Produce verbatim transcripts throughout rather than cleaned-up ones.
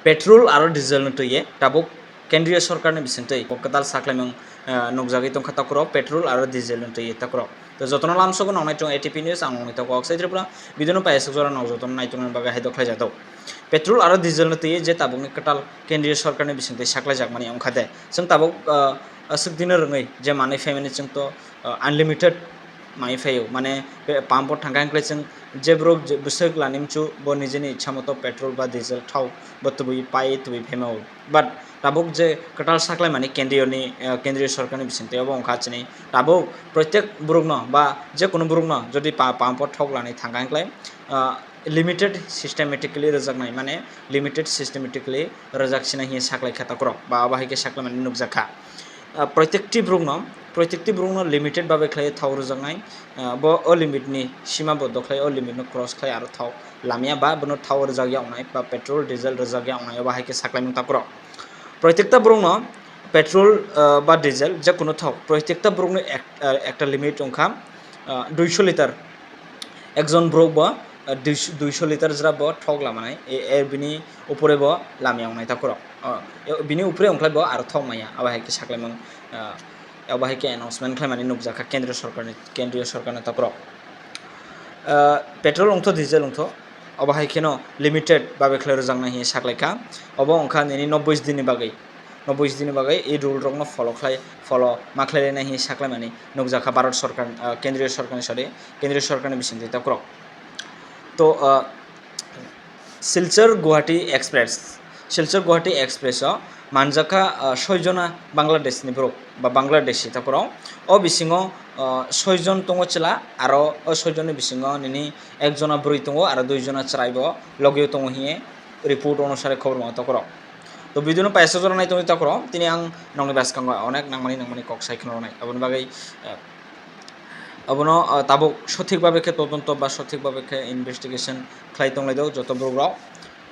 Petrol aro diesel no twiwi tabuk kendriya sorkar ni bisingtwi kwtal saklaimung, ah, nukjagwi tongkha takhorok, petrol aro diesel no twiwi takhorok. To jotono lamsogo nongnai chwng A T P news, ang nongni toko Aksai Tripura, video no paisuk jora nok jotono naituknani bagwi hai dokhlai jatok. Petrol aro diesel no twiwi je tabukni kwtal kendriya sorkar ni bisingtwi saklaijakmani wngkha de, chwng tabuk, ah, aswk dino rwngwi je manwi phaimani chwng to, ah, unlimited manwi phaio, mane be-, pump o thangkha hwnkhai chwng je borok je bwswk lani mchu bo nijeni ichha moto petrol ba diesel thok bo tubui pai tubui phaimao. But tabuk je kwtal saklaimani kendriyo ni, ah, kendriyo sorkar ni bisingtwi obo wngkha chini tabuk proitek borokno ba je kunu borokno jodi pa-, pump o thok lani thangkha hwnkhai, ah, limited systematically rwjaknai, mane limited systematically rwjaksina hiya saklaikha takhorok ba abo hai khe saklaimani nukjakha. Ah, proitekti borokno, proitekti borokno limited babe khlai thok rwjaknai, ah, bo o limit ni sima bo dokhlai, o limit no cross khlai aro thok lamya ba bono thok rwjakya wngnai ba petrol, diesel rwjakya wngnai, obo hai khe saklaimung takhorok. Proitekta borokno petrol, ah, ba diesel je kunu thok, proitekta borokno ek-, ah, ekta limit wngkha, ah, duisho litar. Ekjon borok bo, ah, duisho, duisho litar jora bo thok lamanai, e, e, bini upore bo lamya wngnai takhorok. Ah, e, bini upore wngkhlai bo aro thok maya, abo hai khe saklaimung, ah, abo hai khe announcement khlaimani nukjakha kendriya sorkarni, kendriya sorkarni takhorok. Ah, petrol wngtho, diesel wngtho, abo hai kheno limited babe khlai rwjaknai hinwi saklaikha. Obo wngkha nini nobboi dinni bagwi. Nobboi dinni bagwi e rule rokno follow khlai, follow ma khlai lainai hinwi saklaimani nukjakha Bharat sorkar, ah, kendriya sorkarni, sorry, kendriya sorkarni bisingtwi takhorok. To, ah, Silchar Guwahati Express, Silchar Guwahati Express o manjakha, ah, soi jona Bangladesh ni borok ba Bangladeshi takhorok. O bisingo, ah, soi jon tongo chwla, aro o soi jonni bisingo nini ek jona bwrwi tongo, aro dui jona chwrai bo logio tongo hinwi report onusare khobor mano takhorok. To video no paisa jora nai tongwi takhorok, tini ang nongni bwskango onek nangmani nangmani kok sai kheno rwnai. Aboni bagwi, ah, abono, ah, tabuk sothik babe khe todonto ba sothik babe khe investigation khlai tonglai do joto borok rok.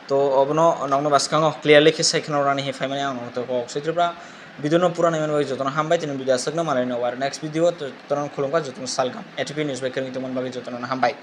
To obono nokno bwskango clearly khe sai kheno rani hinwi phaimani ang nokno kok sai Tripura. Video no pura naimani bagwi jotono hambai, tini video aswkno manlai no ar next video to jotono khulumkha, jotono salgam A T P news bai kwrwngwi tongmani bagwi jotono hambai.